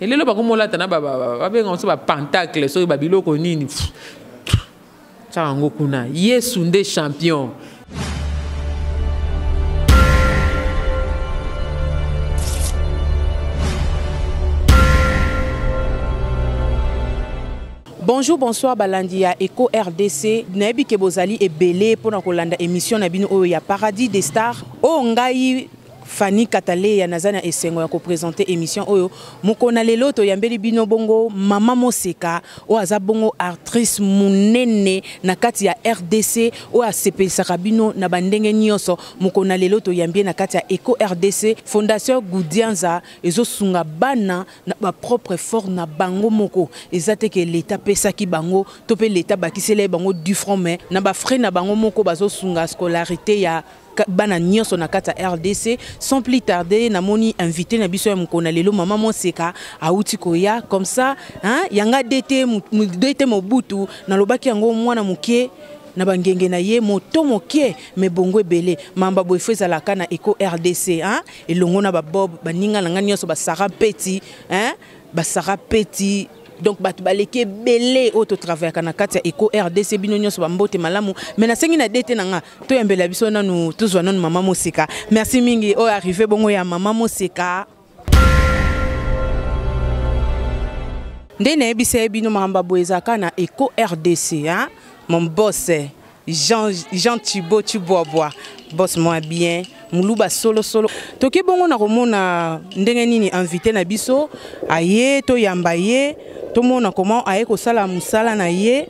Elelo bakomolata na babenga yango ba pentacle soki ba biloko nini. Tia yango kuna. Yesu nde champion. Bonjour, bonsoir balandi ya Echo RDC. Nayebi ke bozali ebele pona kolanda émission na bino oyo ya Paradis des Stars. Oyo ngai Fanny Kataleya naza na esengo ya ko présenter émission oyo mokona lelo toyambeli bino bongo mama Moseka oyo aza bongo actrice munene na kati ya RDC oyo asepelisaka bino na bandenge nyonso. Mokona lelo toyambi na kati ya Echo RDC Fondation Gudianza ezosunga bana na ba propre effort na bango moko. Eza te ke l'État pesaki bango to pe l'État bakisela bango du front, mais na ba frais na bango moko bazosunga scolarité ya bana nyonso na kati ya RDC. Sans plus tarder, namoni invité na biso ya mokona lelo mama Moseka auti koya comme ça, hein, yanga DT DT Mobutu nalobaki yango mwana moke na bangenge na ye moto moke me bongo ebele mamba boye fo ezalaka na Echo RDC, hein, elongo na ba Bob baninga na nga nyonso ba Sarah Peti, hein, ba Sarah Peti. Donc bato baleki ebele oyo totravaillaka na kati ya Echo RDC, bino nyonso ba mbote malamu. Mais nasengi na DT na nga toyambela biso nanu, tozwa nanu mama Moseka. Merci mingi oyo arrivé bongo ya mama Moseka. Nde nayebisa ye bino makambo ya boye ezalaka na Echo RDC, hein? Mon boss Jean Thibaut Tshibwabwa, boss moi bien, muluba solo solo. Toke bongo na komona ndenge nini invité na biso aye toyamba ye, tomona comment aye kosala musala na ye.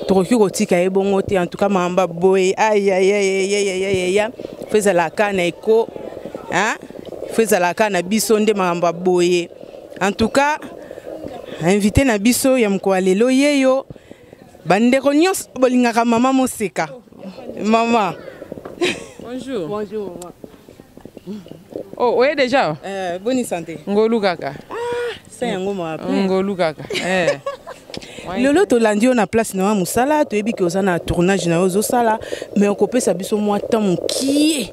Tokoki kotika ye bongo te, en tout cas mamba boye, aïe, aïe, aïe, aïe, aïe, aïe, aïe. Fezalaka na Echo, hein? Fezalaka na biso nde mamba boye. En tout cas, invité na biso ya mkoa lelo yeyo. Bandeko nyonso bolingaka mama Moseka. Mama. Bonjour. Bonjour maman. Oh, oye déjà? Bonne santé. Ngolu kaka. Ah, ça yango ma appelé. Ngolu kaka. Eh. Lelo tolandi yo na place na wa musala, toyebi ke oza na tournage na yo ozosala, mais okopesa biso mwa temps mokie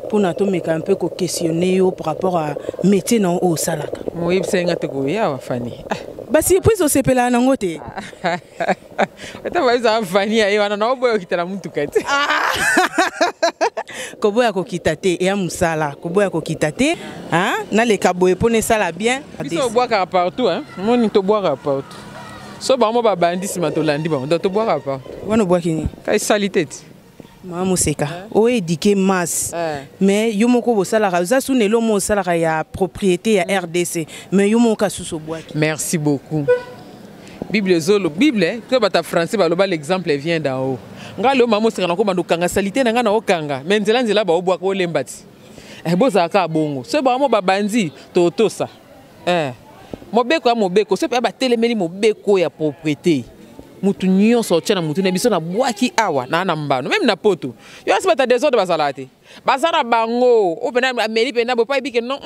mpona tomeka un peu ko questionner yo par rapport à métier na yo oyo osalaka. Moyebisa nga te koya wa Fanny. Ah. Ba surprise osepelaka nango te. Ata ba za Fanny aye wana na oboyo kitala mutuka te. Ah. Koboya kokita te ya musala, koboya kokita te, hein? Naleka boye pona esala bien. Biso obwaka partout, hein? Moni tobwaka partout. So bango ba bandi sima tolandi bango, donc tobwaka partout. Wana obwaki nini? Kai salite ti. Mama Moseka, o éduqué masse. Mais yo moko bosalaka, oza su nelo mo osalaka ya propriété ya RDC, mais yo moko asusu obwaki. Merci beaucoup. Bible zolo, Bible, to bata français baloba l'exemple vient d'en haut. Nga lo mama Moseka nako bando kanga salite na nga na okanga, mais nzela nzela ba obwaka olemba ti. Eh bozalaka bongo. So ba mo babandi to tosa. Eh mobeko ya mobeko, so pe ba telemeli mobeko ya propriété. Mutu nyonso otia na mutu na biso na bwaki awa na na mbano même na poto. Yo asi bata désordre bazala te. Bazala bango, o pena ameli pena bo pa bike non,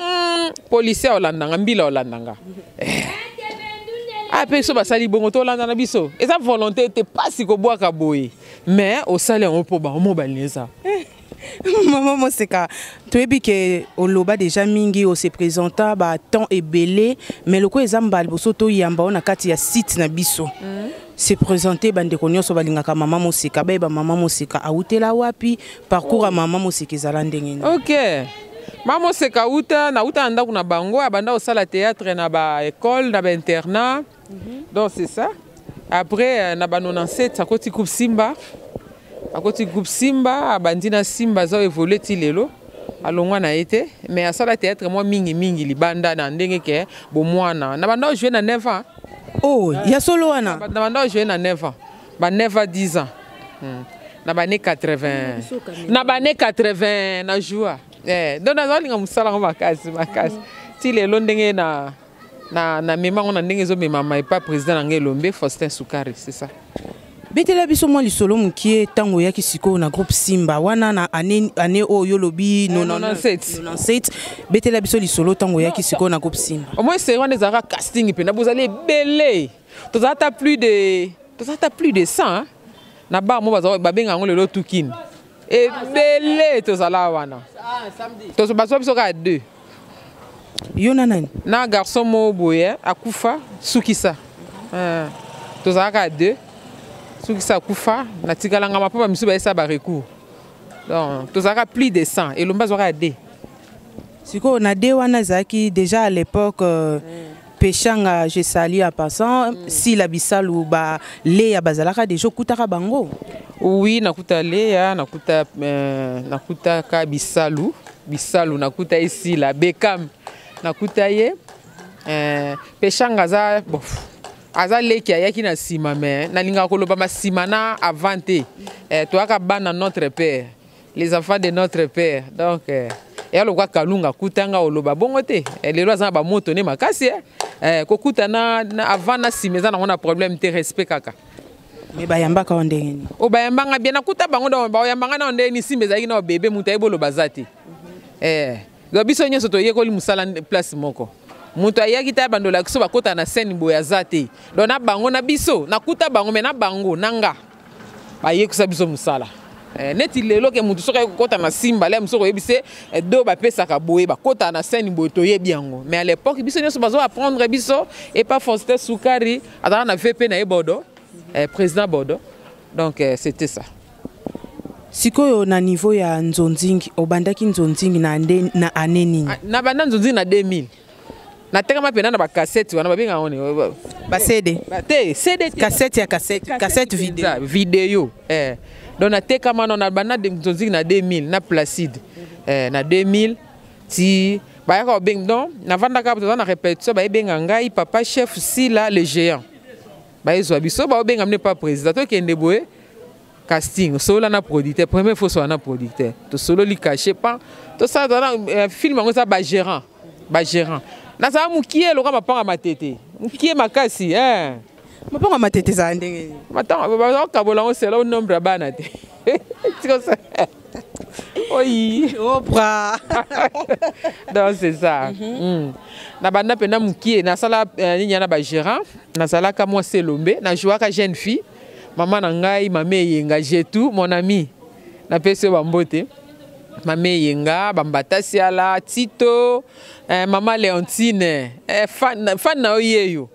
policier olandanga mbila olandanga. Eh. Ah pe so basali bongo to landa na biso. Eza volonté te pasi ko bwaka boye. Mais osali yango po ba mo balinza. Maman Moseka, toyebi ke oloba déjà mingi o se présenta ba temps ebele, mais loko eza mbala liboso toyamba na kati ya site na biso. Se présenter bandeko nyonso balingaka Mama Moseka, bayeba Mama Moseka awutela wapi, parcours ya Mama Moseka ezala ndenge nini. OK. Mama Moseka awuta, na wuta na ndako na bango, abanda kosala théâtre na ba école, na ba internat. Donc c'est ça. Après na ba 97 akoti groupe Simba. Akoti groupe Simba, abandi na Simba aza évoluer ti lelo. Alongwa na ye te, mais asala théâtre moi mingi mingi libanda na ndenge ke bomwana. Na banda jouer na 9 ans. Oh, ya solo wana. Na banda jouer na 9 ans. Ba 9 à 10 ans. Na ba 80. Na ba 80 na joua. Eh, donc na linga musala ngo makasi makasi. Ti lelo ndenge na na na mema ngo na ndenge zo mema ma pas président na Ngelombe Faustin Soukari, c'est ça. Betela biso mwa lisolo mokie ntango oyaki sikoyo na groupe Simba wana na année oyo yo lobi 97. 97. Betela biso lisolo ntango oyaki sikoyo na groupe Simba. Au moins c'est wana ezalaka casting mpe na bozali ebele. Tozala ata plus de, tozala ata plus de 100, hein. Na bar mo bazala babenga yango lelo tukini. Ebele tozala wana. Tozo bazwa biso kaka 2. Yo na nani? Na garçon moko boye akufa, sukisa. Tozalaka deux. Sukisa akufa, natikalanga mpo bamisu bayesa barecours. Donc tozalaka plus de 100, Elombe azwaka ya deux. Sikoyo na de wana ezalaki déjà à l'époque Peshanga, je salue en passant, Sila Bisalu, ba Léa bazalaka déjà, okutaka bango? Oui, nakuta Leya, nakuta nakutaka Bisalu, Bisalu nakuta esila Bekam, nakuta ye. Peshanga aza bon, aza leki ayaki na nsima, me nalingaka koloba masima na avant te. Toyaka bana notre père, les enfants de notre père. Donc eya lokwa Kalunga akutanga oloba bongo te. Lelo aza na bamoto ne makasi. Kokuta na avant na nsima eza nango na problème te, respect kaka. Me bayambaka o ndenge nini? O bayambanga bien, nakuta bango. Donc bayambanga na ndenge nini? Simba ezalaki na bebe, moto ayebi oloba aza te. Donc biso nyonso toyekoli mosala place moko. Moto ayaki te abandola biso bakota na scène boye aza te. Donc na bango na biso, nakuta bango, me na bango na nga bayekisa biso mosala. Neti lelo ke motu soki ayi kokɔta na Simba le mosu okoyebi se do bapesaka boye, bakɔta na scène boye, toyebi yango. Mais à l'époque biso nyonso bazo apprendre biso epa Faustin Sukari, azalaka na VP na ye Bodo, président Bodo. Donc c'était ça. Sikoyo na niveau ya nzonzingi, obandaki nzonzingi na, nde, na année nini? Ah, na banda nzonzingi na 2000. Natekama mpena na bacassette wana, babengaka ngo nini? Ba CD? Te, CD te. Cassette ya cassette, cassette video. Video. Donc natekama no na banda nzonzingi na 2000 na Placide. Na 2000 ti bayaka kobenga. Donc navandaka, toza na répétition, bayebenga ngai papa chef Sila le géant, bayezwa biso, baobenga mine pa président, tokende boye casting, osolola na producteur, première fois osola na producteur, tosololi cachet pan, tosala toza na film yango, eza bagérant, bagérant. Nazala mokie loka mapanga matete, mokie makasi, eh. Mapango ya matete ezala ndenge nini? Bazokabola yango selon nombre ya bana te. Oyi. Opra. Donc c'est ça. Na banda mpena mokie, nasala nini na bagérant, nazalaka mwasi elombe, najouaka jeune fille. Mama na ngai, mama Eyenga Jetu, mon ami, napesi yo bambote, mama Eyenga bambatasi ala Tito, mama Léontine, fan na yo yeyo,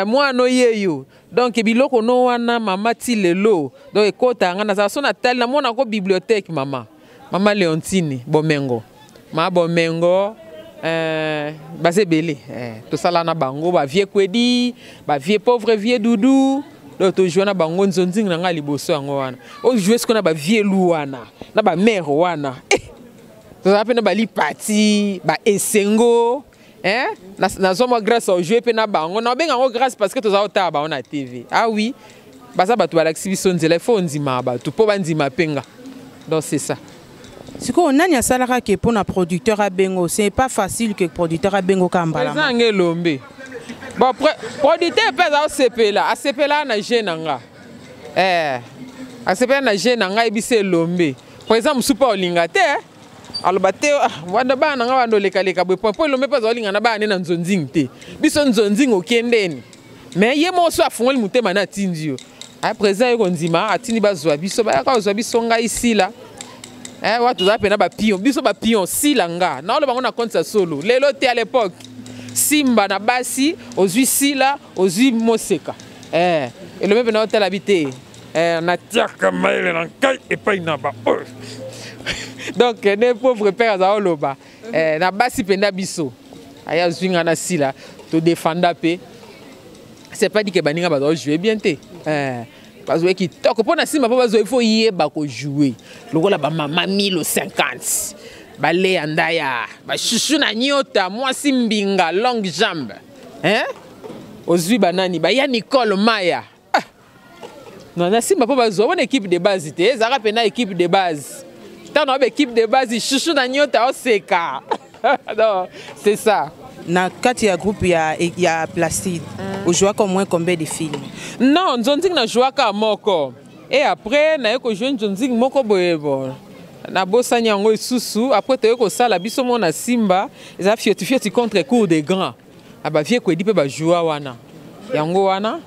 mwana oyeyo. Donc biloko no wana mama ti lelo, donc ekota nga nazala so natali namonako bibliothèque mama, mama Léontine Bomengo, ma Bomengo. Baza ebele. Tosala na bango bavieux Kwedi, bavieux pauvre vieux Dudu. Donc tojoue na bango nzonzingi na ngai liboso yango wana. Ojoue sikoyo na bavieux lu wana na bamare wana, tozala mpe na balipati baesengo. Nazwa mwa grâce ojoue mpe na bango, nabenga yango grâce parce que tozala kotala bango na TV. Ah oui, baza bato balakisi biso nzela, il faut ondima bato mpo bandima mpe nga. Donc c'est ça. Sikoyo nani asalaka ke mpo na producteur abengo? C'est pas facile que producteur abengo ka mbala. Eza yango Elombe. Bon, producteur mpe aza osepela, asepela na je na nga, asepela na je na nga, ayebisi Elombe. Président mosusu mpe olinga te, aloba te wana bana na nga banda olekaleka boye po Elombe mpe aza olinga na bana nde na nzonzingi te. Biso nzonzingi okendeni, mais ye moko so afungoli motema na atindi yo. Président ye kondima, atindi bazwa biso, bayaka kozwa biso, ngai Sila. Wa tozala mpena bapion, biso bapion Sila nga naoloba bango na compte ya solo lelo te. À l'époque Simba na basi ozwi Sila, ozwi Moseka, Elombe mpena otala bi te. Natiaka mayele na ngai epai na baoyo. Donc ne pauvre père aza oloba na basi mpenza biso aya azwi nga na Sila, todefanda mpe. C'est pas dit que baninga baza jouer bien te. Bazwa kitoko mpo na nsima, mpo bazwa, il faut yeba kojouer lokola bamama milo 50, baleya ndaya, bashushu na nyota, mwasi mbinga longue jambe, hein? Ozwi banani baya Nicole Maya. Ah! Non, na nsima mpo bazwa wana équipe de base te, ezalaka mpena équipe de base. Ntango na ba équipe de base, shushu na nyota oseka. Non, c'est ça. Na kati ya groupe ya Placide, ojouaka au moins combien de films? Non, nzonzingi najouaka moko et après naye kojouer nzonzingi moko boye. Bon, nabosani yango lisusu. Après toye kosala biso moko na Simba, eza Fioti Fioti contre cour de grand na bavieux Kwedi mpe bajoua wana yango wana.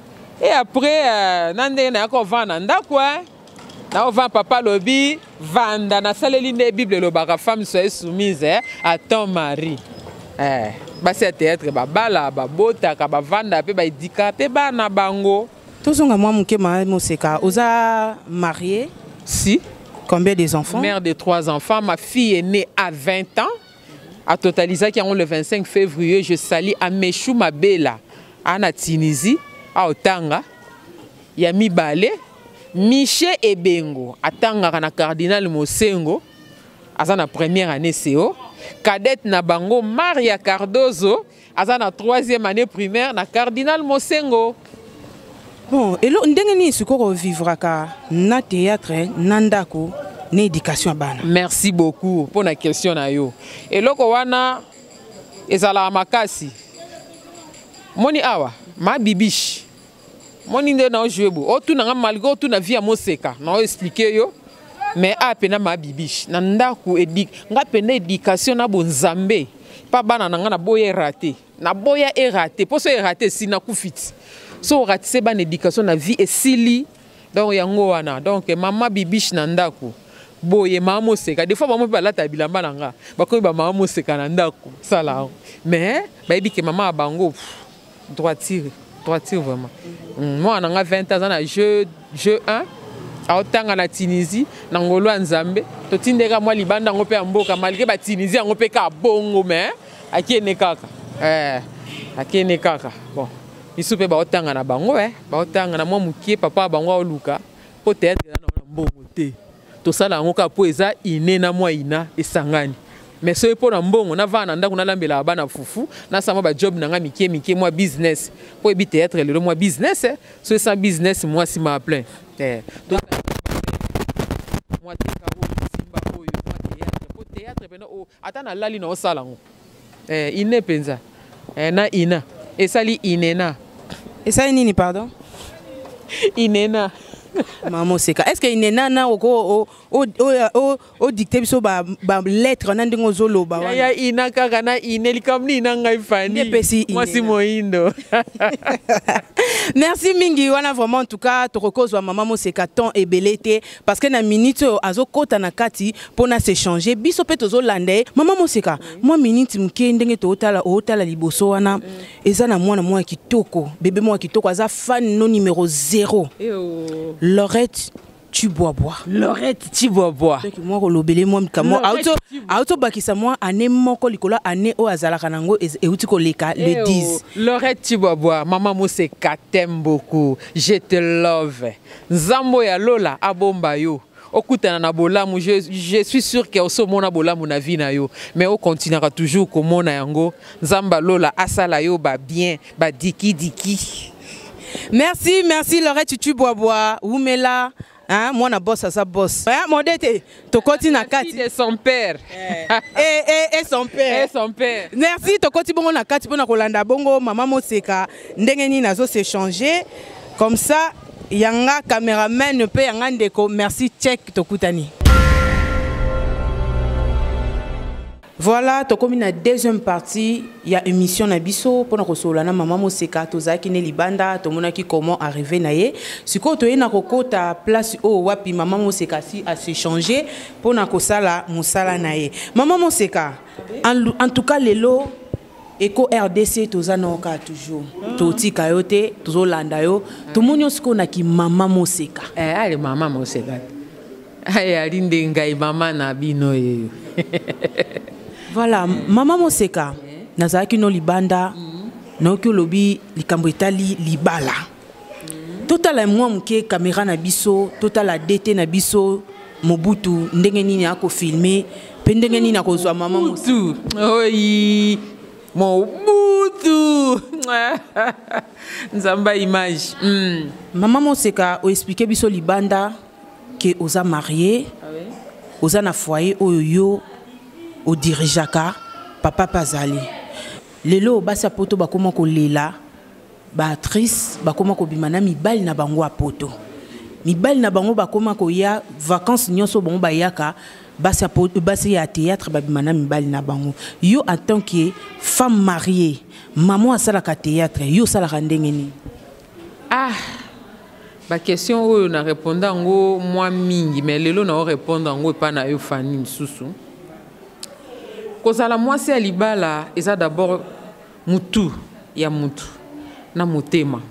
Et après na ndenge nayaka kovanda na ndako, naovanda, papa alobi vanda, nasaleli nde Bible elobaka: "Femme, soyez soumise à ton mari." Eh, basi ya théâtre babala, babotaka, bavanda mpe baedika mpe bana bango. Tozonga mwa moke, mama Moseka, oza marié? Si. Combien des enfants? Mère de trois enfants. Ma fille est née à 20 ans, atotalisaki yango le 25 février. Je salue Ameshou Mabela ana Tunisie, aotanga. Ya mibale, Miche Ebengo, atangaka na Cardinal Mosengo, aza na première année CO. Cadette na bango, Maria Cardozo, aza na troisième année primaire na Cardinal Mosengo. Bon, elo ndenge nini sikoyo ovivraka na théâtre, na ndako, na éducation ya bana? Merci beaucoup mpo na question na yo. Eloko wana ezalaka makasi. Moni awa ma Bibiche, moni nde na ojouer bo otuna nga, malgré otuna vie ya Moseka na oexpliquer yo, mais a pena ma Bibiche na ndako edi nga pena éducation na bonzambe mpa bana na nga. Naboya erater, naboya erater, mpo so erater, esili, nakufi ti. So oratise bana éducation na vie, esili. Donc yango wana, donc mama Bibiche na ndako boye, mama Moseka, des fois bango mpe balata bilamba na nga, bakomi bamama Moseka na ndako sala yango, mais bayebi ke mama ya bango droiture, droiture vraiment. Mwana na nga 20 ans, aza na jeu 1, aotanga na Tunisie na ngolo ya Nzambe. Totindeka mwa libanda yango mpe ya mboka, malgré Batunisie yango mpe ka bongo, mais akende kaka, akende kaka. Bon, misu mpe baotanga na bango, baotanga na mwa mokie. Papa ya bango aoluka mpo théâtre eza na mbongo te. Tosala yango kaka mpo eza ine na mwa ina esangani, mais soki mpo na mbongo, navanda na ndako, nalambelaka bana fufu, nasala mwa bajob na nga mike mike, mwa business, mpo ebi théâtre lelo mwa business. So esa business, mwasi ma plein, mwa teka oyo, simba oyo, mwa théâtre, mpo théâtre mpena ata nalali na osala yango, ine mpenza, na ina esali inena. Esali nini, pardon? Inena. Mama Moseka, est ce que inena na oko odicte biso balettre na ndenge ozoloba wana? Ya ina kaka na ine, likambo nini na ngai Fani, mwasi moyindo. Merci mingi wana vraiment. En tout cas, tokokozwa mama Moseka temps ebele te, parce que na minute oyo azokɔta na kati mpona s'échanger, biso mpe tozolanda ye. Mama Moseka, mwa minute moke, ndenge tootala, ootala liboso wana, eza na mwana mwa ya kitoko, bebe mwa kitoko, aza fan no numéro 0, Lorette Chibwabwa. Lorette Chibwabwa. Donc mwa kolobele mwa likambo auti obakisa mwa année moko likolo, année oyo azalaka nango euti koleka le 10. Lorette Chibwabwa, mama Moseka t'aime beaucoup, je te love. Nzambo ya lola abomba yo, okutana na bolamu. Je suis sûr ke osomona bolamu na vie na yo, mais okontinuaka toujours komona yango. Nzambe alola asala yo babien, badikidiki. Merci, merci Lorette Chibwabwa, umela, hein, mwana boss aza boss. Hein, mode te tokoti na kati. De son père. Et son père. Et son père. Merci. Tokoti bongo na kati mpona kolanda bongo mama Moseka ndenge nini azo s'échanger comme ça. Yanga cameraman mpe yanga ndeko, merci. Check, tokutani. Voilà, tokomi na deuxième partie ya émission na biso mpona kosolola na mama Moseka. Tozalaki ne libanda, tomonaki comment arriver na ye. Sikoyo toye na kokota place oyo wapi mama Moseka si as'échanger mpona kosala mosala na ye. Mama Moseka, en tout cas lelo Eko RDC toza na oka toujours, totika yo te, tozolanda yo. Tomoni yo sikoyo naki mama Moseka. Ale mama Moseka aye ali nde ngai mama na bino yeyo. Voilà, mama Moseka, nazalaki no libanda, nayoki olobi likambo etali libala. Totala mwa moke caméra na biso, totala DT na biso Mobutu ndenge nini akofilmer mpe ndenge nini akozwa mama. Mobutu oyi, Mobutu Nzamba image. Mama Moseka, oexpliquer biso libanda ke oza marié, oza na foyer oyo yo odirigeaka, papa mpe azali. Lelo basi ya poto bakóma kolela, baactrice bakóma kobima na mibali na bango ya poto, mibali na bango bakóma koya vacance nyonso, bango bayaka. Basi ya basi ya théâtre babima na mibali na bango. Yo en tant que femme mariée, mama asalaka théâtre, yo osalaka ndenge nini? Ah, baquestion oyo na répondre yango mwa mingi, mais lelo na orépondre yango epai na yo Fani lisusu. Kozala mwasi ya libala eza d'abord mutu ya mutu na motema.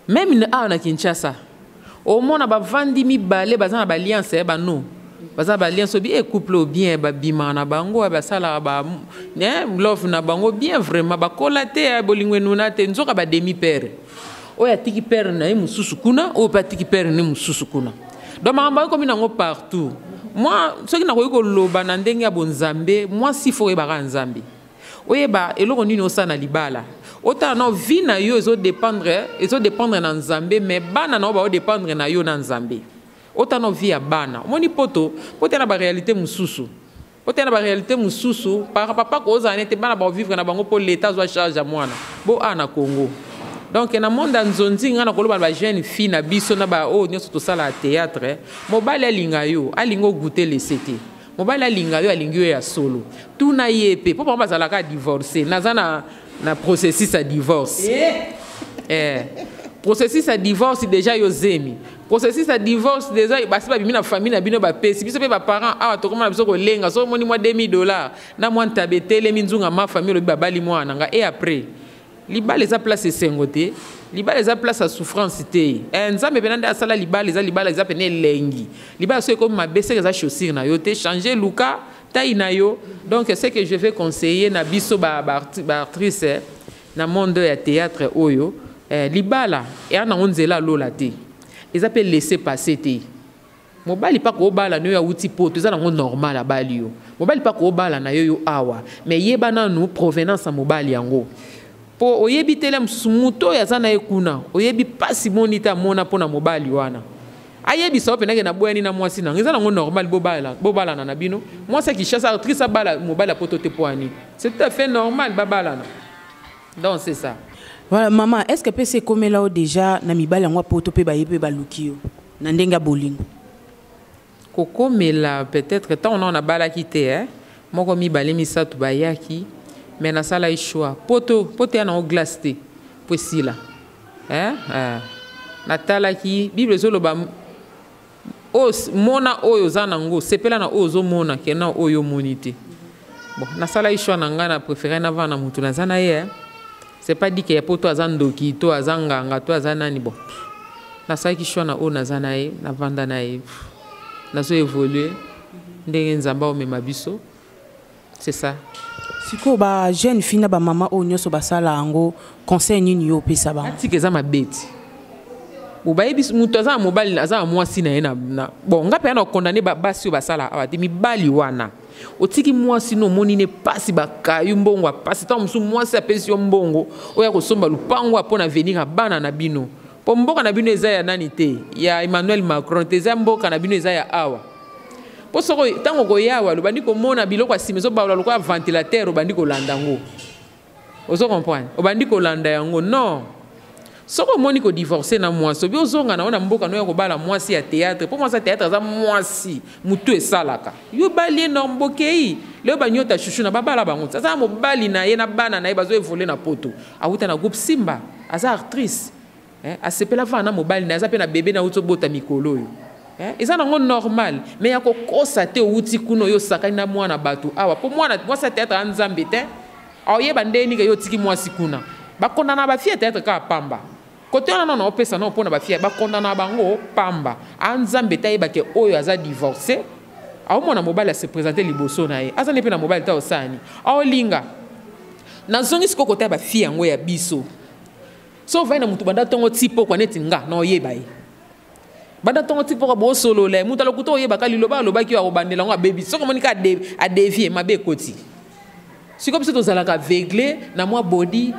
Meme awa na Kinshasa, omona bavandi mibale baza na baalliance ya bano, baza na baalliance obi e couple ou bien babimaka na bango, basalaka ba love na bango bien, vraiment bakola te, bolingo enuna te, nzoka ba demi père. Oyo atiki père na ye mosusu kuna, oyo mpe atiki père na ye mosusu kuna. Donc makambo ekomi nango partout. Moi, soki nakoki koloba na ndenge ya bonzambe, mwasi fo oyebaka Nzambe, oyeba eloko nini osala na libala, otala na vie na yo ezodépendre na Nzambe, mais bana na yo baodépendre na yo na Nzambe. Otala na vie ya bana. Omoni poto, poto na baréalité mosusu, poto na baréalité mosusu. Papa kozala nete bana baovivre na bango mpo leta azwa charge ya mwana bo a na Congo. Donc na monde ya nzonzi, ngai na koloba na bajeune fille na biso na baoyo nyonso tosala ya théâtre: mobali alinga yo, alinga ogoûter lese te. Mobali alinga yo, alingi yo ya solo, tuna ye mpe, mpo bango bazalaka divorce. Naza na processus ya divorce, eh. Processus ya divorce déjà, yo zemi, processus ya divorce déjà, basi babimi na famille na bino, bapesi biso mpe baparent awa, tokoma na biso kolenga. Soki omoni mwa 2000 $ na mwa ntabe etelemi, nzunga ma famille olobi babali mwana nga. E après, libala eza place esengo te, libala eza place ya souffrance te. Nzambe mpena nde asala libala. Eza libala, eza pene elengi. Libala soki ekomi mabe, seke eza chaussure na yo te, change, luka taille na yo. Donc ce que je vais conseiller na biso baactrice na monde ya théâtre oyo, libala eya nango nzela alola te, eza mpe laisser passer te. Mobali mpaka obala na yo awuti poto, eza nango normal, abali yo. Mobali mpaka obala na yo yo awa, mais yeba nanu provenance ya mobali yango, mpo oyebi tele mosusu moto oyo aza na ye kuna, oyebi mpasi moni te amona mpo na mobali wana. Ayebisa yo mpenake naboyani na mwasi nango, eza nango normal, bobalana na bino. Mwasi ya Kinshasa actrice abala mobali ya poto te, mpo ani? C'est tout à fait normal babalana. Donc c'est ça. Voilà maman, est ce que mpe se ekomela yo déjà na mibali yango ya poto mpe baye mpe baluki yo na ndenge ya bolingo? Kokomela peut-être ntango nao nabalaki te, eh? Moko, mibale, misato bayaki, mais nasala ye choix. Poto, poto ya nango glace te po esila, eh? Eh. Natalaki Bible ezoloba oyo mona oyo oza nango, sepela na oyo ozomona ke na oyo omoni te. Bon, nasalaki choix na ngai, na préféré navanda na motu naza na ye, eh? C'est pas dit ke ya poto aza ndoki to aza nganga to aza nani. Bon, nasalaki choix na oyo naza na ye, navanda na ye, nazo évolue ndenge Nzambe aomema biso, c'est ça. Sikoyo bajeune fille na bamama oyo nyonso basala yango, conseil nini yo opesa bango? Atika, eza mabe ti bayebi moto aza na mobali, aza na mwasi na ye na. Bon, nga mpe ya na okondane basi oyo basala awa te. Mibali wana otiki mwasi no, omoni ne pasi, bakayu mbongo ya pasi. Ntango mosusu mwasi apesi yo mbongo oyo akosomba lupango mpo na venir ya bana na bino, mpo mboka na bino eza ya nani te, ya Emmanuel Macron te, eza mboka na bino, eza ya awa. Mpo soko ntango koya awa, obandi komona biloko ya nsima ezobawula lokola ventilateur, obandi kolanda yango, ozo comprendre, obandi kolanda yango. Non, soki omoni kodivorce na mwasi, obi ozonga na yo na mboka no ya kobala mwasi ya théâtre, mpo mwasi ya théâtre aza mwasi motu esalaka yo bali ye na mbokei. Lelo banyota shushu na babala bango, aza na mobali na ye na bana na ye, bazoévolue na poto, awuta na groupe Simba, aza actrice, eh, asepela vana na mobali na ye, aza mpe na bebe na wuti obota mikolo oyo, eh, eza nango normal. Mais ya kokosa te, owuti kuna, oyo osakani na mwana bato awa, mpo mwana mwasi ya théâtre aza Nzambe te, aoyeba ndenge nini yo otiki mwasi kuna. Bakondana bafille ya théâtre kaka pamba kote wana, nano opesa nano mpona bafille, bakondana bango pamba. A Nzambe te, ayebake oyo aza divorce, aomona mobali ase présente liboso na ye, aza nde mpe na mobali te, osani aolinga. Nazongi sikoyo kota ya bafille yango ya biso. So ovai na motu banda ntongo ti pokwa, neti nga na oyeba ye banda ntongo ti pokwa, bosolola, moto alokuta, oyebaka liloba alobaki oyo akobandela yango, abebi. Soki omoni ka adévier, mabe ekoti. Sikoyo biso tozalaka aveugle na mwa body,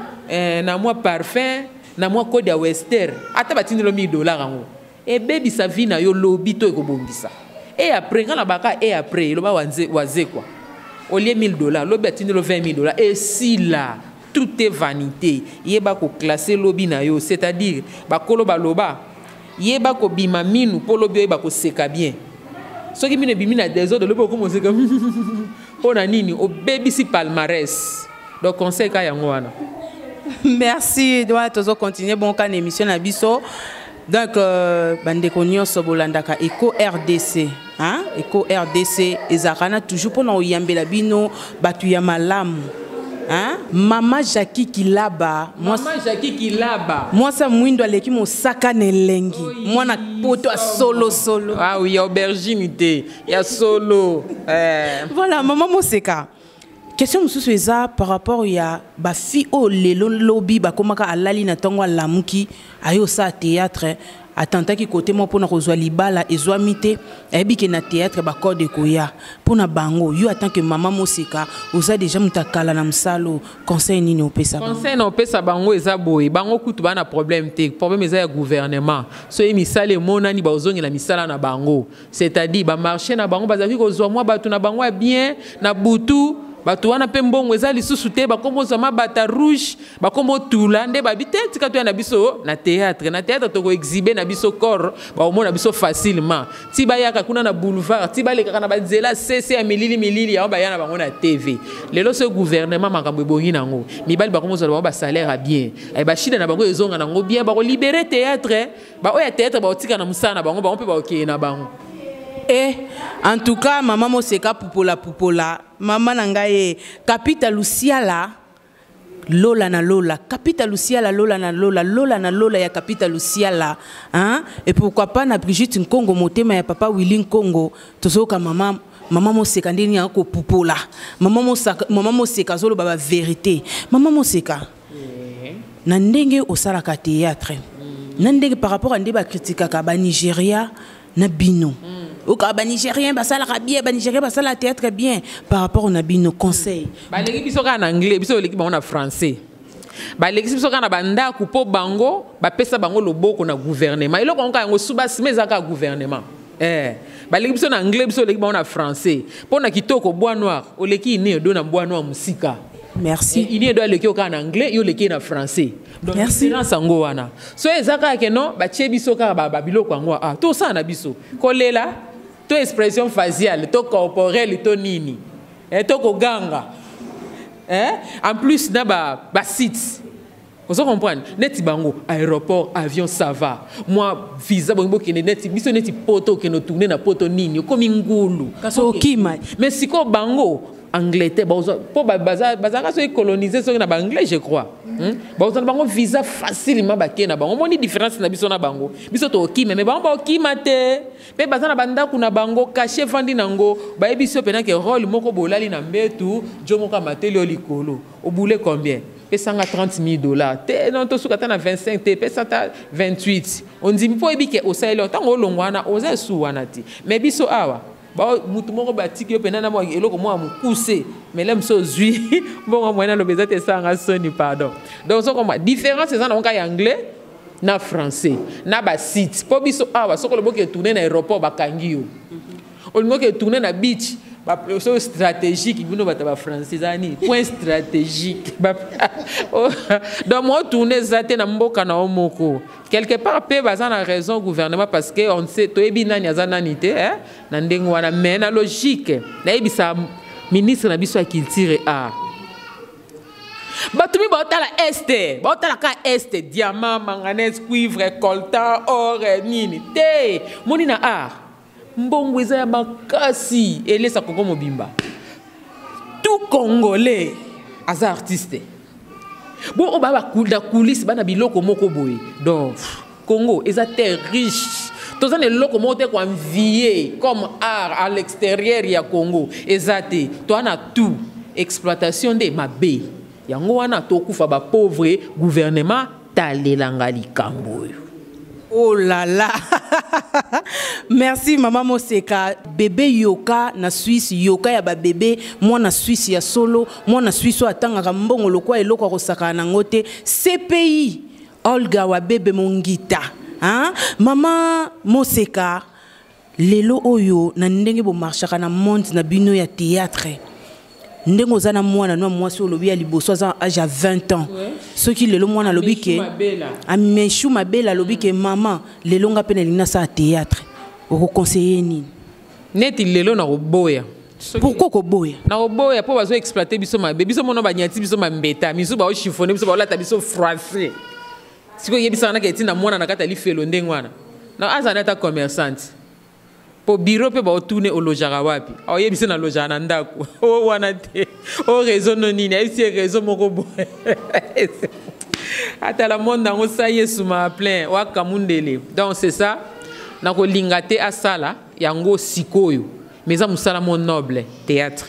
na mwa parfum, na mwa code ya wester. Ata batindelo 1000 $ yango ebebisa vie na yo lobi to ekobongisa. E après nga na baka, e après eloba wazekwa, olie 1000 $, lobi atindelo 20 000 $, esila. Tout est vanité. Yeba koclasser lobi na yo, c'est-à-dire bakolo baloba yeba kobima minu mpo lobi oyeba koseka bien. Soki mino ebimi na désordre, lobi okoma oseka mpo na nini? Obebisi palmarès. Donc conseil ka yango wana. Merci. Doit tozo continuer bon ka émission na biso. Donc bandeko nyonso bolandaka Eco RDC, hein? Eco RDC ezalaka na toujours mpona koyambela bino bato ya malamu, hein? Mama Jackie Kilaba. Mama Jackie Kilaba. Mwasi ya mwindo aleki mosaka na elengi, mwana poto ya solosolo. Ah oui, ya aubergine te, ya solo eh. Voilà, mama Moseka, question mosusu eza par rapport ya bafille oyo lelo lobi bakomaka alali na ntongo, alamuki, aye osala théâtre, atantaki kote moko mpona kozwa libala, ezwami te, ayebi ke na théâtre bacode ekoya mpona bango. Yo, en tant que mama Moseka, oza déjà moto akala na mosala, conseil nini opesa bango? Conseil na opesa bango eza boye: bango kutu baa na problème te, problème eza ya gouvernement. Soki misala emonani, bazongela misala na bango, c'est-à-dire bamarché na bango bazalaki kozwa mwa bato na bango ya bien na butu. Bato wana mpe mbongo eza lisusu te, bakoma ozwa mabata rouge, bakoma otula nde babi te. Tika toya na biso na théâtre, na théâtre tokoexhiber na biso corps, bakomona biso facilement. Ti bayaka kuna na boulevard, ti balekaka na banzela sese ya milili milili yango, baya na bango na TV. Lelo soki gouvernement makambo ebongi nango, mibali bakoma ozwa bango basalaire ya bien, bashida na bango ezonga nango bien, bakolibérer théâtre. Baoyo ya théâtre bakotika na mosala na bango, bango mpe bakokeye na bango. Eh, en tout cas, mama Moseka, pupola pupola mama na ngai ye Kapita Lusiala, lola na lola, Kapita Lusiala, lola na lola, lola na lola ya Kapita Lusiala, hein? Et pourquoi pas na Brigitte Nkongo, motema ya papa Willy Nkongo. Tozoyoka mama Moseka ndeni ya kopupola mama Mosaka. Mama Moseka azoloba bavérité. Mama Moseka, na ndenge osalaka théâtre, na ndenge par rapport a nde bakritikaka Banigéria na bino, okaka Banigérien basalaka bien, Banigérien basalaka théâtre bien, par rapport na bino, conseil? Baleki biso kaka na anglais, biso oleki bango na français. Balekisi biso kaka na bandako mpo bango bapesa bango loboko na gouvernement. Eloko yango kaka yango subasima eza kaka gouvernement. Baleki biso na anglais, biso oleki bango na français. Mpo na kitoko, bois noir oleki ini edo na bois noir mosika. Merci. Ini edo aleki yo kaka na anglais, yo oleki ye na français. Donc Merci. différence yango wana. So eza kaka ke non, batie biso kaka babiloko yango, ah, tosala na biso kolela to expression faciale to corporelle to nini, to koganga, eh? En plus na ba sites ozo comprendre neti bango aéroport, avion, ça va, moi visa bongi bokende neti biso neti poto, okende otourner na poto nini, okomi ngulu. Kasi okima. Mais sikoyo bango Angleterre bazwa mpo bazalaka soki colonise soki na baanglais, je crois, Bazwa na bango visa facilement, bakei na bango. Omoni différence na biso na bango? Biso tokokima, mais bango bakokima te. Mpe baza na bandako na bango, cachet evandi nango, bayebi so mpena ke rôle moko bolali na mbetu, jo moko amateli yo likolo, obule combien? Pesanga 30 000 $ te, non, tosuka ata na 25 te, pesa ata 28, ondimi mpo oyebi ke osaleli ntango olongwa wana, oza esu wana te. Mais biso awa mutu moko batiki yo mpena na mwa eloko mwa mokuse, mais le mosu ozwi mbongo moyen aloba eza te, esalanga soni, pardon. Donc ozokomba différence eza nango kaka ya anglais na français na basite. Mpo biso awa soki olobi oke tourner na aéroport, bakangi yo. Olingi oke tourner na beach, so stratégique, bino bato ya bafrançais eza nini, point stratégique. Donc mo tourne eza te na mboka na yo moko. Quelque part mpe baza na raison, gouvernement, parce que on sait, toyebi nani aza nani te, eh? Na ndenge wana, mais na logique, nayebisa ministre na biso ya culture et art, bato mi baotala este, baotala ka este, diamant, manganèse, cuivre, coltan, or, nini te. Moni na art, mbongo eza ya makasi, elesa Kongo mobimba. Tout Congolais aza artiste. Bo oyo baa na coulisse, bana biloko moko boye. Donc Congo eza terre riche, toza na eloko moko te koenvier comme art à l'extérieur ya Congo, eza te. Toza na tout, exploitation nde mabe. Yango wana tokufa bapauvre. Gouvernement, talelanga likambo oyo. Oh là là. Merci Maman Moseka. Bébé Yoka na Suisse, Yoka ya ba bébé, moi na Suisse ya solo, moi na Suisse atangaka mbongo lokwa eloko kosaka nango te. CPI Olga wa bébé Mongita. Hein? Maman Moseka, lelo oyo na ndenge bo marchaka na monde na bino ya théâtre. Ndenge oza na mwana no mwasi, olobi ya liboso aza âge ya 20 ans, soki lelo mwana alobi ke Ameshu Mabela alobi ke mama, lelo nga mpe nalingi nasala théâtre, okoconseiller nini? Neti lelo na koboya. Pourquoi koboya? Na koboya mpo bazoexploiter biso mabe. Biso mono banyati biso mambeta misu, baochiffonner biso, baolata biso froissé. Sikoyo yebisaka naka etinda mwana na kati ya lifelo ndenge wana. Na azala ata commerçante. Po bureau pe baotune olojaka wapi? Oyebisi na lojaka na ndako. O wana te. O réseau no nini? Ayebisi ye réseau moko boye. Atala monde yango sa Yesu ma plein wakamundele. Donc c'est ça. Nakolinga te asala yango sikoyo. Mais eza mosala mo noble théâtre.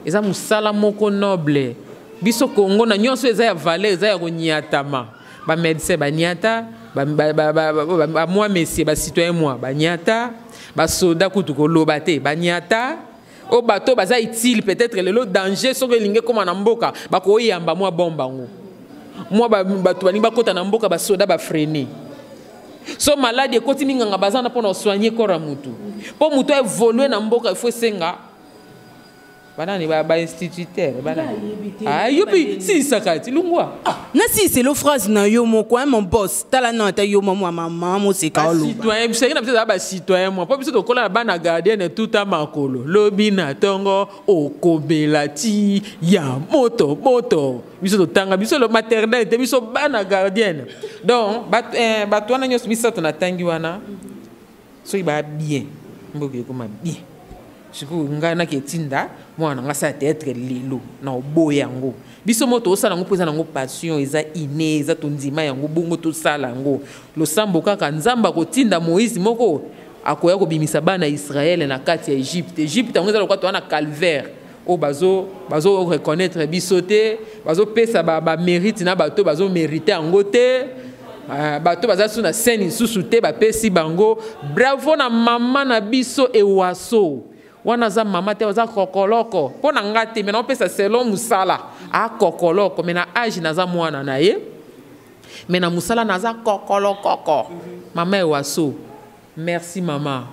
Eza mosala moko noble. Biso Congo na nyonso eza ya valeur, eza ya koniatama. Ba médecin ba niata, ba ba ba ba, ba, ba, ba moi monsieur ba citoyen moi ba niata, ba soda kutu koloba te, ba niata. O bato baza utile peut-être lelo danger soki elingi ekóma na mboka bakoyamba mwa bomba yango. Mwa bato balingi bakota na mboka ba soda ba freiner. So maladi ekoti minganga baza na mpona soigner corps ya mutu. Po mutu évolue na mboka il faut esenga banani ba instituteur banani. Ah yo pe silisaka ti lungwa. Ah, nasiliselo phrase na yo moko hein, mon boss tala na ata yo mama mama moseka oloba. Citoyen biso na biso ba citoyen moi po biso tokola na bana gardienne tout a makolo lobi na tongo okobela ti ya moto moto biso totanga biso le maternelle te biso bana gardienne. Donc bato wana nyonso misato natangi wana soki ba bien mboka ekoma bien. Sikoyo ngai naki etinda mwana nga asala théâtre lelo na oboya yango. Biso mo tosala yango mpo eza nango passion, eza inné, eza tondima yango bongo tosala yango. Losambo kaka Nzambe akotinda Moïse moko akoya kobimisa bana Israël na kati ya Égypte. Égypte yango eza lokola toza na calvaire oyo bazo reconnaître biso te, bazo pesa ba mérite na bato bazo mériter yango te. Bato baza su na scène lisusu te, bapesi bango bravo na mama na biso ewaso. Wana aza mama te, aza kokoloko. Mpo na nga te, mais naopesa selon mosala. A kokoloko, mais na âge naza mwana na ye. Mais na mosala naza kokolokoko. Mama ewaso, merci mama.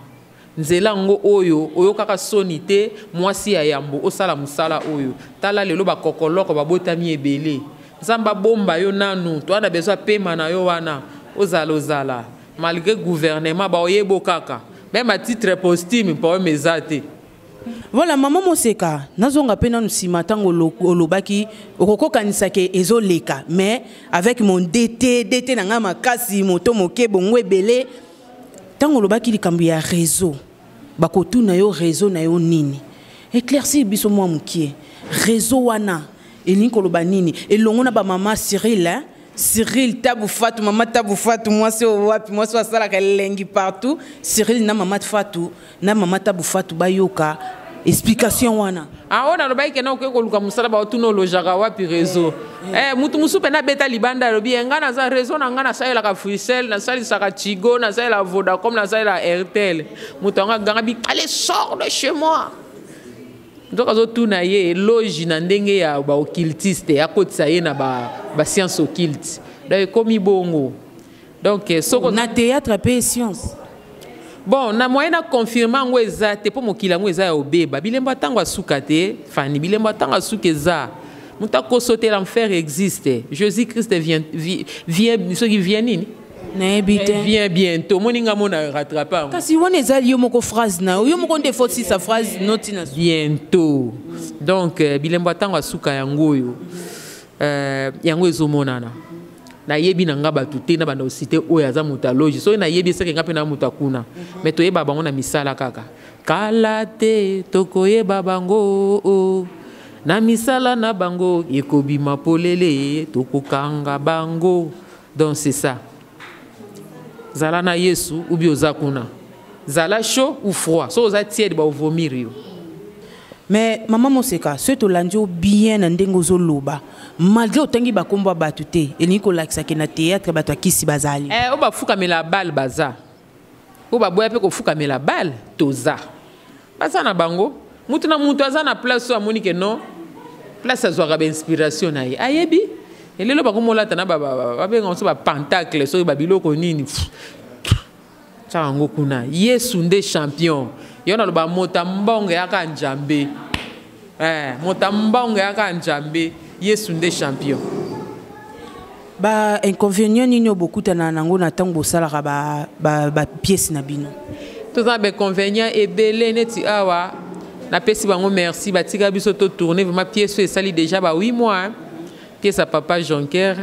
Nzela ngo oyo, oyo kaka soni te, mwasi ya yambo, osala mosala oyo. Tala lelo ba kokoloko babotami ebele. Nzamba bomba yo nanu, toa na besoin pema na yo wana. Ozala ozala. Malgré gouvernement ba oyebo kaka. Même à titre posthume pour mezate. Voilà maman Moseka, nazonga pe nanu sima tango olobaki okokokanisa ke ezoleka, mais avec mon DT, DT na nga makasi moto moke bongo ebele. Tango olobaki likambo ya réseau, bakotuna yo réseau na yo nini? Éclaircir biso mwa mokie. Réseau wana elingi koloba nini? Elongo na ba mama Cyril, hein? Cyril Tabou Fatou, mama Tabou Fatou, moi c'est wapi, moi c'est sala ka lengi partout. Cyril na mama Fatou, na mama Tabou Fatou bayoka explication wana. Ah on a lobai ke na oke koluka musala ba otuno lojaka wapi réseau. Eh mutu musu pe na beta libanda lobi nga na za réseau na nga na salela ka Fricel, na salisa ka Tigo, na salela Vodacom, na salela Airtel. Mutu nga ganga bi allez sors de chez moi. Donc azotuna ye loge na ndenge ya ba occultiste akotisa ye na ba science occulte. Donc ekomi bongo. Donc soko na théâtre pe science. Bon, na moyen na confirmer ngo eza te po mokili yango eza ya obeba. Bilembo tango asuka te, Fanny, bilembo tango asuka eza. Muta ko sauter l'enfer existe. Jésus-Christ vient, vient, ce qui vient nini? Nayebi te. Vient bientôt. Moninga mona rattraper. Kasi wana ezali yo moko phrase na yo moko nde faut sa phrase noti na bientôt. Donc bilembo tango asuka yango oyo. Yango ezomonana. Nayebi na nga bato te na banda cité oyo aza moto aloge. Soki nayebi eseke nga pe na moto akuna. Mais toyeba bango na misala kaka. Kala te tokoyeba bango. Na misala na bango ekobima polele tokokanga bango. Donc c'est ça. Zala na Yesu ou bi oza kuna. Zala chaud ou froid. So oza tiède ba vomir yo. Mais maman Moseka, ce to landio bien na ndenge ozoloba. Malgré otangi ba kombo batu te, elingi kolakisa ke na théâtre bato akisi bazali. Eh o ba fukamela balle baza. O ba boya pe ko fukamela balle toza. Baza na bango, mutu na mutu aza na place so amoni ke non. Place azwaka ba inspiration na ye. Ayebi? Elelo ba komolata na ba ba ba benga so ba pentacle so ba biloko nini. Tsa yango kuna. Yesu nde champion. Yo na loba mota mbongo yaka Nzambe. Eh, mota mbongo yaka Nzambe. Yesu nde champion. Ba inconvénient nini bokutana nango na tango bosalaka ba pièce na bino? Toza ba inconvénient ebele neti awa. Na pesi bango merci batika biso to tourner vraiment pièce esali déjà ba 8 mois. Hein. Pièce à papa Jonker.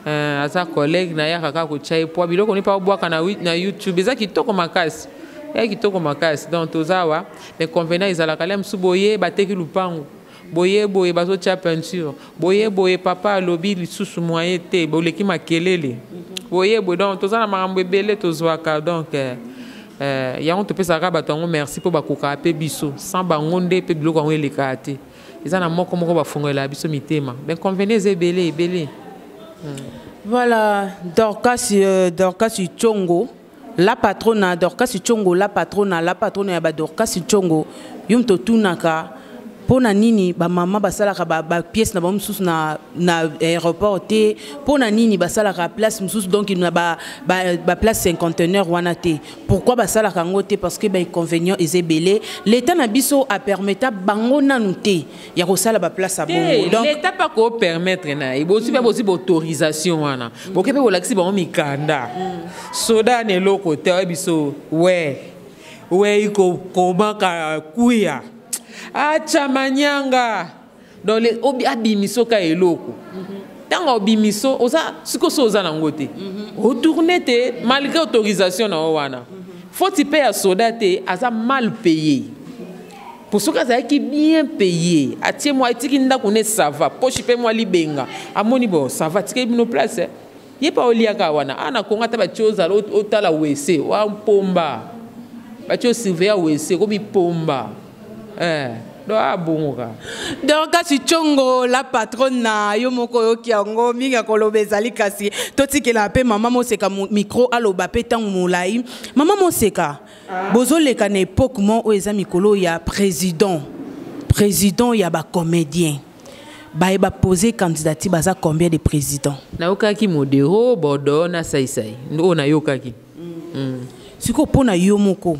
Aza collègue nayaka kaka kotya ye poa biloko ni mpa obwaka na YouTube eza kitoko makasi, ya kitoko makasi. Donc toza awa, mais convenant ezalaka le mosusu boye bateki lupango boye boye, bazotya peinture boye boye, papa alobi lisusu moyen te, boleki makelele boye boye. Donc toza na makambo ebele tozwaka. Donc yango topesaka bato yango merci mpo bakokaka mpe biso. Sans bango nde mpe biloko yango elekaka te. Eza na moko moko bafongolela biso mitema. Bainconvénient eza ebele ebele. Voilà, Dorcas, Dorcas Tchongo, la patronne, Dorcas Tchongo, la patronne, la patronne ya ba Dorcas Tchongo, yo moto tunaka mpo na nini bamama basalaka bapièce na bango mosusu na aéroport te, mpo na nini basalaka place mosusu, donc na baplace cinquantenaire wana te. Pourquoi basalaka yango te? Parce que bainconvénient eza ebele. L'état na biso apermettre bango nanu te ya kosala baplace ya bongo. Donc l'état mpe akopermettre na ye. Bozwi mpe, bozwi baautorisation wana, boke mpe bolakisi bango mikanda. Soda na eloko te, oyebi biso we we ikokomaka kuya acha manyanga. Donc abimiso ka eloko ntango obimiso oza sikoyo so oza nango te, otourne te malgré autorisation na yo wana. Foti mpe ya soda te, aza mal payé. Po soki azalaki bien payé, atie mwa etiki ndako ne, ça va, poche mpe mwa libenga, amoni bon, ça va, tikeli bino place. Ye mpe oliaka wana. A na Kongo ata batie ozala otala wese wa mpomba, batie osurveiller wese komi pomba. Donc abongoka. Dorcas Tchongo, la patronne, na yo moko oyoki yango mingi ya koloba ezali, kasi totikela mpe mama Moseka micro aloba mpe ntango molai. Mama Moseka, bozoleka na époque mo oyo eza mikolo ya président ya bacomédien baye bapose candidature, baza combien de président? Nayokaki Modero, Bordeaux na Saisai oyo nayokaki. Sikoyo mpo na yo moko,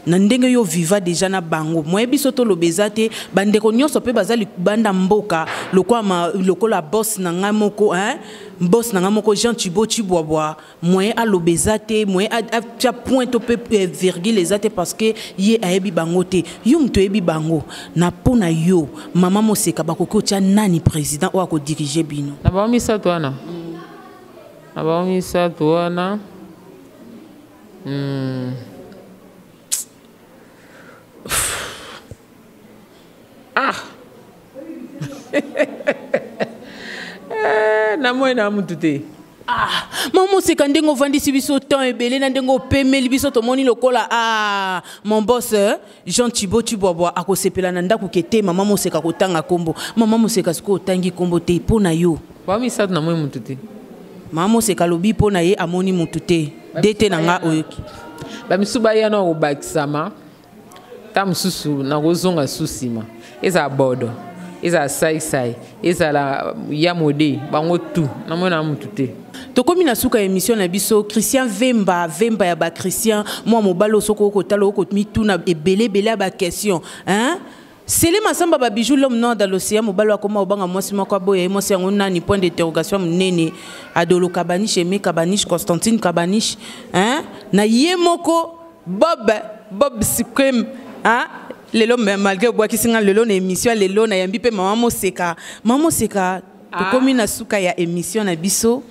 na ndenge yo viva déjà na bango, moye biso toloba eza te. Bandeko nyonso mpe baza libanda mboka, lokola boss na ngai moko, hein? Boss na ngai moko Jean Chibo Chibwabwa, moye aloba eza te, moye atia point to mpe virgule eza te, parce que ye ayebi bango te. Yo moto oyebi bango, na mpo na yo, mama Moseka, bakoki otya nani président oyo akodirige bino? Na bango misato wana, na bango misato wana, Ah, namoi na mutu te. Ah, mama Moseka, ndenge ovandisi biso temps ebele, na ndenge opemeli biso, tomoni lokola, ah, mon boss Jean Thibaut Chibwabwa akosepela na ndako ke te mama Moseka kotanga nkombo mama Moseka. Sikoyo otangi nkombo te, mpo na yo? Bango misato, namoi mutu te. Mama Moseka alobi mpo na ye amoni mutu te de te. Na nga oyoki. Bamisu baya na kobakisama ta mosusu, nakozonga su nsima. Ezala Bodo, ezala Saisai, ezala ya Mode, bango tu namoi na mutu te. Tokomi na suka ya émission na biso. Christian Vemba, Vemba ya bachristian, mwa mobali oyo soki okotala okomituna ebele ebele ya baquestion, hein? Sele Masamba Babijou, l'homme noir dans l'océan, mobali akoma obanga mwasi moko aboya ye. Mwasi yango nani? Point d'interrogation monene. Adolo Kabaniche, Aimé Kabaniche, Constantine Kabaniche, hein? Na ye moko Bob, Bob Supreme, hein? Lelo malgré obwakisi nga lelo na émission ya lelo, nayambi mpe mama Moseka. Mama Moseka, tokomi na suka ya émission na biso.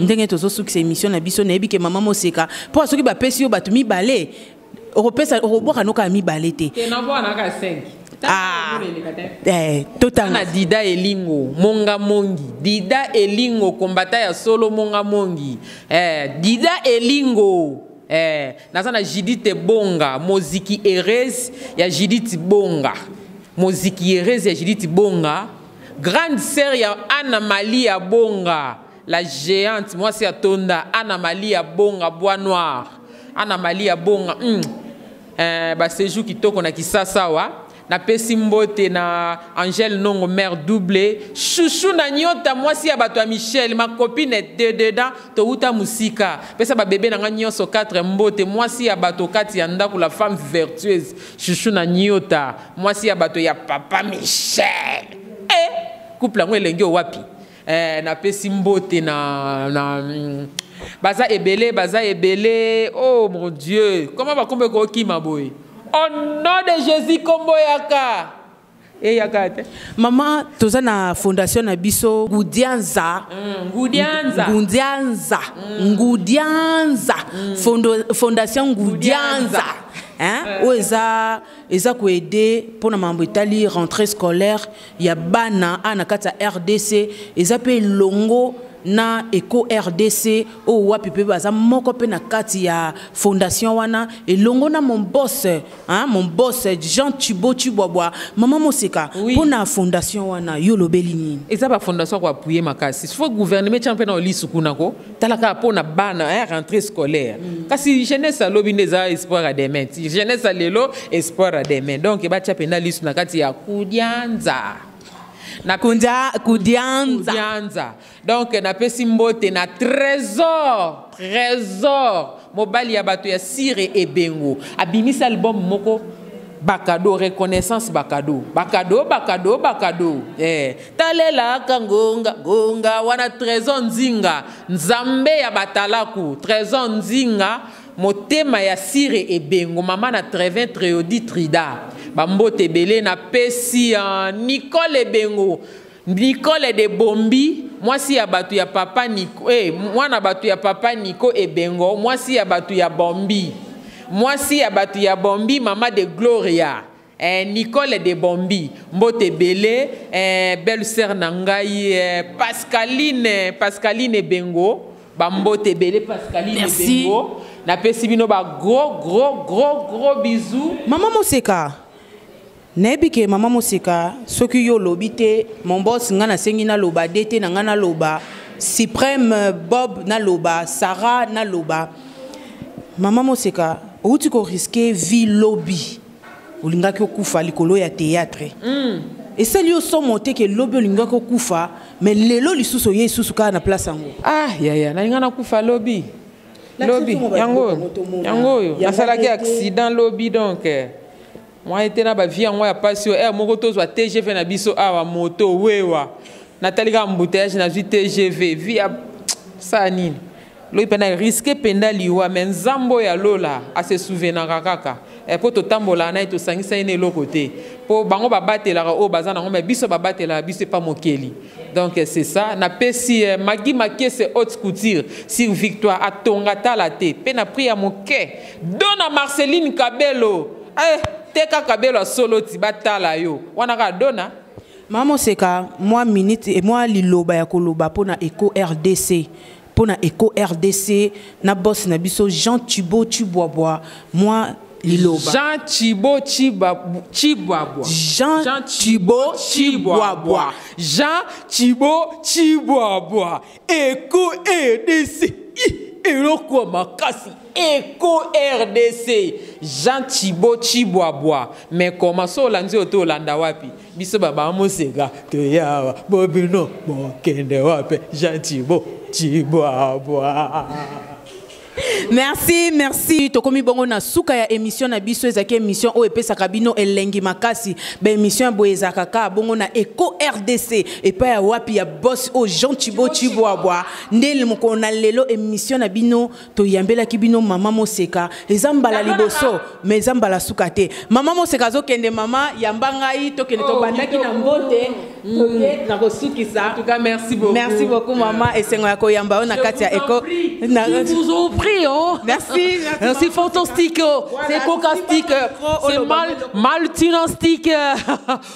Ndenge tozosukisa émission na biso, nayebi ke mama Moseka, mpo soki bapesi yo bato mibale okopesa, okobwaka noka ya mibale te. Te, nabwanaka 5. Ah. Totanga. Na Dida Elingo Monga Mongi, Dida Elingo kombata ya solo, Monga Mongi, Dida Elingo, naza na Judith Bonga, moziki erese ya Judith Bonga, moziki erese ya Judith Bonga, grande sœur ya Anna Malia Bonga, la géante, mwasi ya tonda Anna Malia Bonga, bois noir, Anna Malia Bonga. Baséjour kitoko na Kisasa awa. Napesi mbote na Angèle Nongo, mère double, chouchou na nyota, mwasi ya bato ya Michel, ma copine de dedans, touta mosika. Pesa babebe na nga nyonso 4 mbote. Mwasi ya bato kati ya ndako, la femme vertueuse, chouchou na nyota, mwasi ya bato ya papa Michel, couple yango elenge wapi. Napesi mbote na baza ebele, baza ebele. Oh mon Dieu, comment bakombo ekokima boye? Au nom de Jésus, kombo yaka. Eyaka te. Mama, toza na fondation na biso Ngudianza. Ngudianza. Ngudianza. Ngudianza. Fondation Ngudianza. Hein? Oyo eza koaider mpona mambo etali rentrée scolaire ya bana a na kati ya RDC. Eza mpe elongo na Eco RDC oyo wapi mpe baza moko mpe na kati ya fondation wana, elongo na mon boss, hein, mon boss Jean Thibaut Tshibwabwa. Mama Moseka, mpona fondation wana yo olobeli nini? Eza bafondation koappuyer makasi. Faut gouvernement tia mpe na olisu kuna ko tala kaka mpo na bana, hein, rentrée scolaire. Kasi jeunesse alobi nde eza espoir ya demain. Ti jeunesse ya lelo, espoir ya demain. Donc batia mpenza lisu na kati ya Kudianza na Kundia, Kudianza. Kudianza. Donc napesi mbote na Trésor, Trésor, mobali ya bato ya Sire Ebengo. Abimisi album moko, bakado reconnaissance, bakado, bakado, bakado, bakado. Talelaka ngonga ngonga wana. Trésor Nzinga, Nzambe ya batalaku. Trésor Nzinga, motema ya Sire Ebengo, mama na Trevin, Treodi, Trida, bambote ebele. Napesi Nicole Ebengo, Nicole de Bombi, mwasi ya bato ya papa Nico, mwana bato ya papa Nico Ebengo, mwasi ya bato ya Bombi, mwasi ya bato ya Bombi, mama de Gloria. Nicole de Bombi, mbote ebele. Belle sœur na ngai, Pascaline, Pascaline Ebengo, bambote ebele, Pascaline. Merci. Ebengo, napesi bino ba gros, gros, gros, gros bisous. Mama Moseka, nayebi ke mama Moseka, soki yo olobi te, mon boss, ngai nasengi naloba de te na ngai, naloba Suprême Bob, naloba Sara, naloba mama Moseka, outi korisquer vie lobi, olingaki okufa likolo ya théâtre. Esali yo somo te ke lobi olingaki okufa, mais lelo lisusu oye lisusu kaka na place yango? Ah yaya, nalinga nakufa lobi. Lobi yango, yango oyo nasalaki accident lobi. Donc mwa ete na bavie yango ya pasi oyo, ere moko tozwa TGV na biso awa, moto wewa, natali kaka embouteillage, nazwi TGV. Vie ya sala nini? Lobi mpenza risque mpenza liwa, mais Nzambe oyo alola ase souvenaka kaka, mpo totambolaka na ye, tosangisa ye na eloko te, mpo bango babatelaka oyo baza nango, mais biso babatelaka biso epa mokeli. Donc c'est ça. Napesi Magi Makiese, haute couture sur Victoire, atonga tala te mpe na prix ya moke. Dona Marceline Kabelo, teka Kabelo asolo ti batala yo wana kaka dona. Mama Moseka, mwa minute, mwa liloba ya koloba mpona Eco RDC, mpona Eco RDC na boss na biso Jean Thibaut Tshibwabwa, mwa liloba. Jean Thibaut Tshibwabwa. Jean, Jean Thibaut Tshibwabwa. Jean Thibaut Tshibwabwa, Eco RDC, eloko ya makasi, Eco RDC, Jean Thibaut Tshibwabwa. Mais comment so olandi oyo to olanda wapi? Biso babamoseka toyawa, bobino bokende wapi? Jean Thibaut Tshibwabwa. Merci, merci. Tokomi bongo na suka ya émission na biso. Ezalaki émission oyo epesaka bino elengi makasi. Baémission ya boye ezalaka kaka bongo na Eco RDC, epai ya wapi? Ya boss oyo Jean Thibaut Tshibwabwa. Nde mokolo na lelo, émission na bino, toyambelaki bino mama Moseka. Eza mbala liboso, mais eza mbala suka te. Mama Moseka azokende. Mama, yamba ngai, tokende. Tobandaki na mbote, toke na kosukisa. En tout cas, merci beaucoup. Merci beaucoup, mama. Esengo ya koyamba oyo na kati ya Eco. Je vous en prie, oh. Merci, merci. C'est fantastique, oh. C'est cocastique, c'est mal, maltinastique.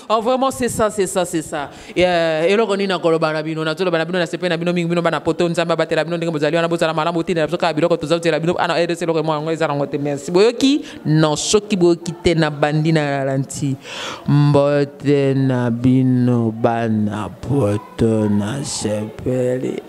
Oh, vraiment, c'est ça, c'est ça, c'est ça. Et eloko nini nakoloba na bino? Nazoloba na bino, nasepeli na bino mingi, bino bana poto. Nzambe abatela bino ndenge bozali wana. Bozala malamu. Otinda biso kaka biloko tozotela bino ana RDC. Eloko mwa yango eza nango te. Merci. Boyoki non, soki boyoki te, na bandi na ralentir. Mbote na bino bana poto, na sepeli.